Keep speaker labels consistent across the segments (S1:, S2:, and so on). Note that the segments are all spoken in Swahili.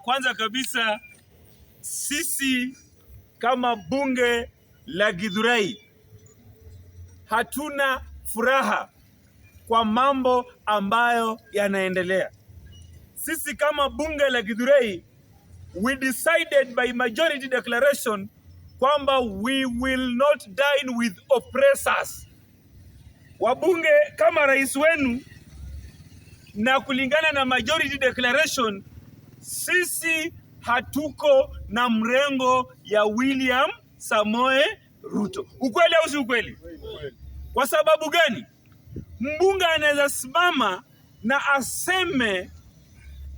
S1: Kwanza kabisa sisi kama bunge la Githurai hatuna furaha kwa mambo ambayo yanaendelea. Sisi kama bunge la Githurai, we decided by majority declaration kwamba we will not dine with oppressors. Wabunge kama rais wenu na kulingana na majority declaration, sisi hatuko na mrengo ya William Samoe Ruto. Ukweli au si ukweli? Kwa sababu gani? Mbunge anaweza simama na aseme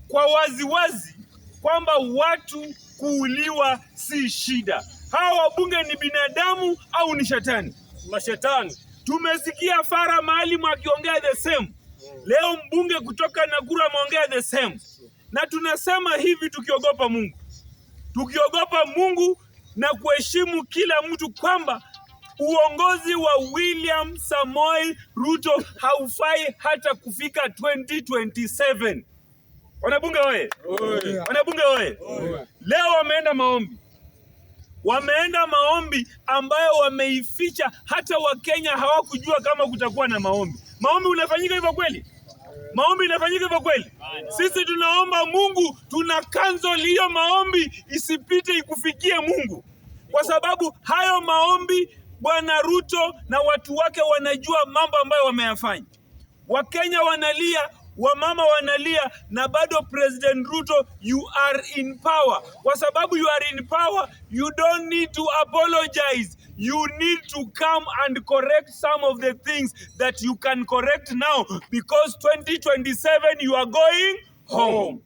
S1: kwa waziwazi kwamba watu kuuliwa si shida. Hawa wabunge ni binadamu au ni shetani?
S2: Mashetani.
S1: Tumesikia Farah Maalim akiongea the same. Leo mbunge kutoka Nakuru ameongea the same, na tunasema hivi tukiogopa Mungu, tukiogopa Mungu na kuheshimu kila mtu kwamba uongozi wa William Samoei Ruto haufai hata kufika 2027. Wanabunge oye! Wanabunge oye! Leo wameenda maombi, wameenda maombi ambayo wameificha, hata Wakenya hawakujua kama kutakuwa na maombi. Maombi unafanyika hivyo kweli? Maombi inafanyika hivyo kweli? Sisi tunaomba Mungu, tuna cancel hiyo maombi isipite ikufikie Mungu, kwa sababu hayo maombi Bwana Ruto na watu wake wanajua mambo ambayo wameyafanya. Wakenya wanalia, wamama wanalia, na bado President Ruto, you are in power. Kwa sababu you are in power, you don't need to apologize. You need to come and correct some of the things that you can correct now, because 2027 you are going home.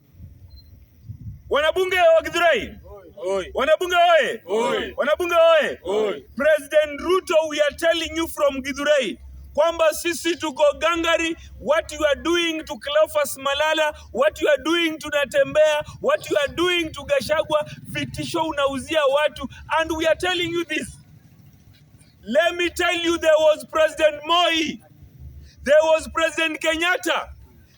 S1: Wanabunge wa Githurai,
S2: Oi.
S1: Wanabunge oye!
S2: Oi.
S1: Wanabunge oye!
S2: Oi.
S1: President Ruto, we are telling you from Githurai kwamba sisi tuko gangari. What you are doing to Cleophas Malala, what you are doing to Natembeya, what you are doing to Gachagua, vitisho unauzia watu, and we are telling you this. Let me tell you, there was President Moi, there was President Kenyatta,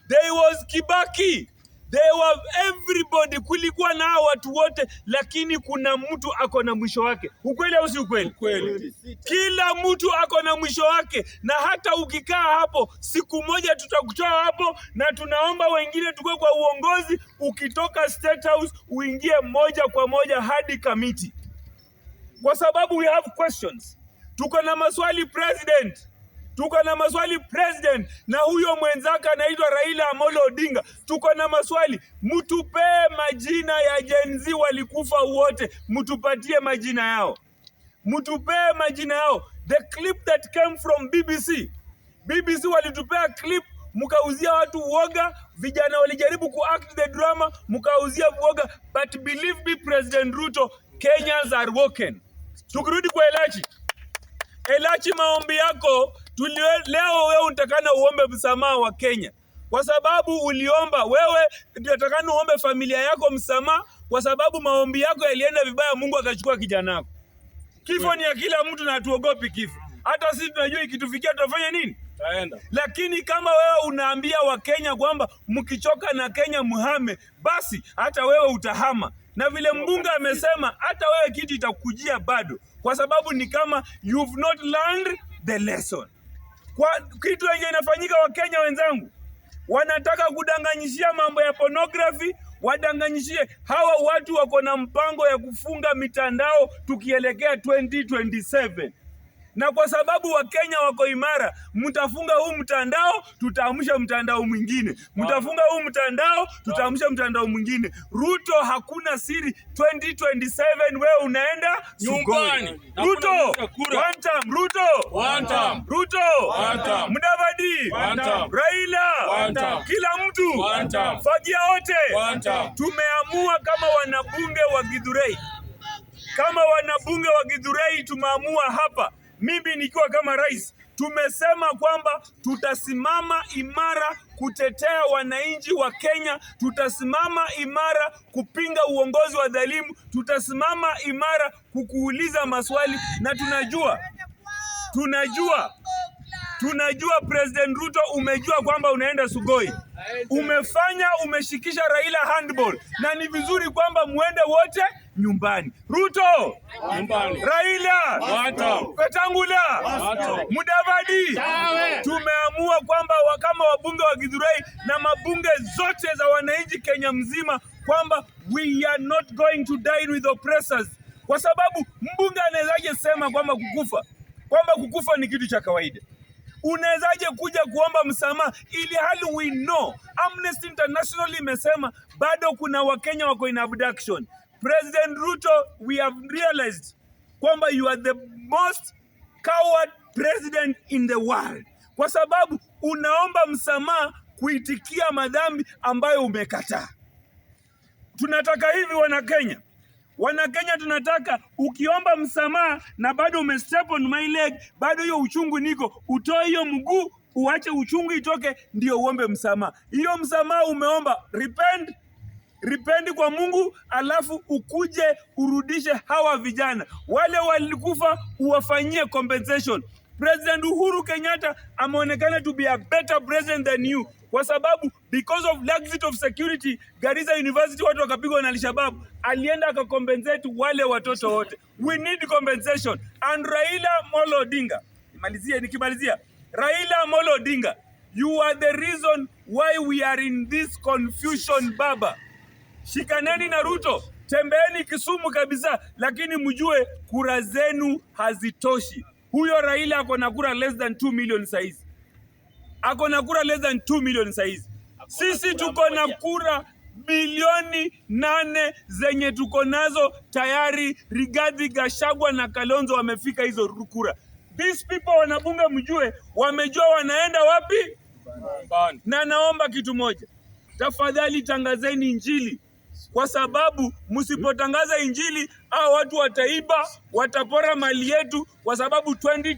S1: there was Kibaki, there were everybody. Kulikuwa na hao watu wote, lakini kuna mtu ako na mwisho wake. Ukweli au si ukweli?
S2: Kweli.
S1: Kila mtu ako na mwisho wake, na hata ukikaa hapo, siku moja tutakutoa hapo, na tunaomba wengine tukue kwa uongozi. Ukitoka State House uingie moja kwa moja hadi Kamiti, kwa sababu we have questions. Tuko na maswali, president, tuko na maswali, president, na huyo mwenzake anaitwa Raila Amolo Odinga. Tuko na maswali, mtupee majina ya Gen Z walikufa wote, mtupatie majina yao, mtupee majina yao. The clip that came from BBC, BBC walitupea clip, mkauzia watu uoga. Vijana walijaribu kuact the drama, mkauzia uoga, but believe me, President Ruto, Kenyans are woken. Tukirudi kwa Elachi, Elachi, maombi yako tulio, leo wewe unatakana uombe msamaha wa Kenya kwa sababu uliomba wewe, unatakana uombe familia yako msamaha kwa sababu maombi yako yalienda vibaya, Mungu akachukua kijana wako. Kifo ni ya kila mtu na hatuogopi kifo. Hata sisi tunajua ikitufikia tutafanya nini?
S2: Taenda.
S1: Lakini kama wewe unaambia Wakenya kwamba mkichoka na Kenya mhame, basi hata wewe utahama. Na vile mbunge amesema, hata wewe kiti itakujia bado, kwa sababu ni kama you've not learned the lesson. Kwa kitu yenye inafanyika, Wakenya wenzangu wanataka kudanganyishia mambo ya pornography, wadanganyishie hawa watu wako na mpango ya kufunga mitandao tukielekea 2027, na kwa sababu Wakenya wako imara, mtafunga huu mtandao, tutaamsha mtandao mwingine, mtafunga huu mtandao, tutaamsha mtandao mwingine. Ruto, hakuna siri, 2027 wewe unaenda
S2: Nyumbani.
S1: Sugoi.
S2: Na
S1: Ruto,
S2: hakuna kura.
S1: One time, Ruto,
S2: One time.
S1: Ruto,
S2: One time.
S1: Mudavadi,
S2: One time.
S1: Raila,
S2: One time.
S1: Kila mtu,
S2: One time.
S1: Fagia wote.
S2: One time.
S1: Tumeamua kama wanabunge wa Githurai, kama wanabunge wa Githurai tumeamua hapa, mimi nikiwa kama rais, tumesema kwamba tutasimama imara kutetea wananchi wa Kenya, tutasimama imara kupinga uongozi wa dhalimu, tutasimama imara kukuuliza maswali, na tunajua Tunajua President Ruto, umejua kwamba unaenda Sugoi, umefanya umeshikisha Raila handball, na ni vizuri kwamba muende wote nyumbani. Ruto,
S2: Nyumbani.
S1: Raila,
S2: One term.
S1: Wetangula,
S2: One.
S1: Mudavadi, tumeamua kwamba kama wabunge wa Githurai na mabunge zote za wananchi Kenya mzima kwamba we are not going to dine with oppressors, kwa sababu mbunge anawezaje sema kwamba kukufa ni kitu cha kawaida? Unawezaje kuja kuomba msamaha ili hali we know Amnesty International imesema bado kuna Wakenya wako in abduction. President Ruto, we have realized kwamba you are the most coward president in the world, kwa sababu unaomba msamaha kuitikia madhambi ambayo umekataa. Tunataka hivi wana Kenya, tunataka ukiomba msamaha na bado ume step on my leg, bado hiyo uchungu niko, utoe hiyo mguu, uache uchungu itoke, ndio uombe msamaha. Hiyo msamaha umeomba, repent repent kwa Mungu, alafu ukuje urudishe hawa vijana wale walikufa, uwafanyie compensation. President Uhuru Kenyatta ameonekana to be a better president than you kwa sababu because of laxity of security Garissa University watu wakapigwa na Alshabab, alienda akacompensate wale watoto wote. We need compensation. And Raila Amolo Odinga, nimalizie nikimalizia, Raila Amolo Odinga, you are the reason why we are in this confusion baba. Shikaneni na Ruto, tembeeni Kisumu kabisa, lakini mjue kura zenu hazitoshi. Huyo Raila ako na kura less than 2 million saizi, ako na kura less than 2 million saizi. Sisi tuko na kura bilioni 8 zenye tuko nazo tayari. Rigathi Gachagua na Kalonzo wamefika hizo kura. These people wanabunge, mjue wamejua wanaenda wapi.
S2: Nyumbani.
S1: Na naomba kitu moja, tafadhali tangazeni Injili, kwa sababu msipotangaza Injili hao watu wataiba, watapora mali yetu, kwa sababu 20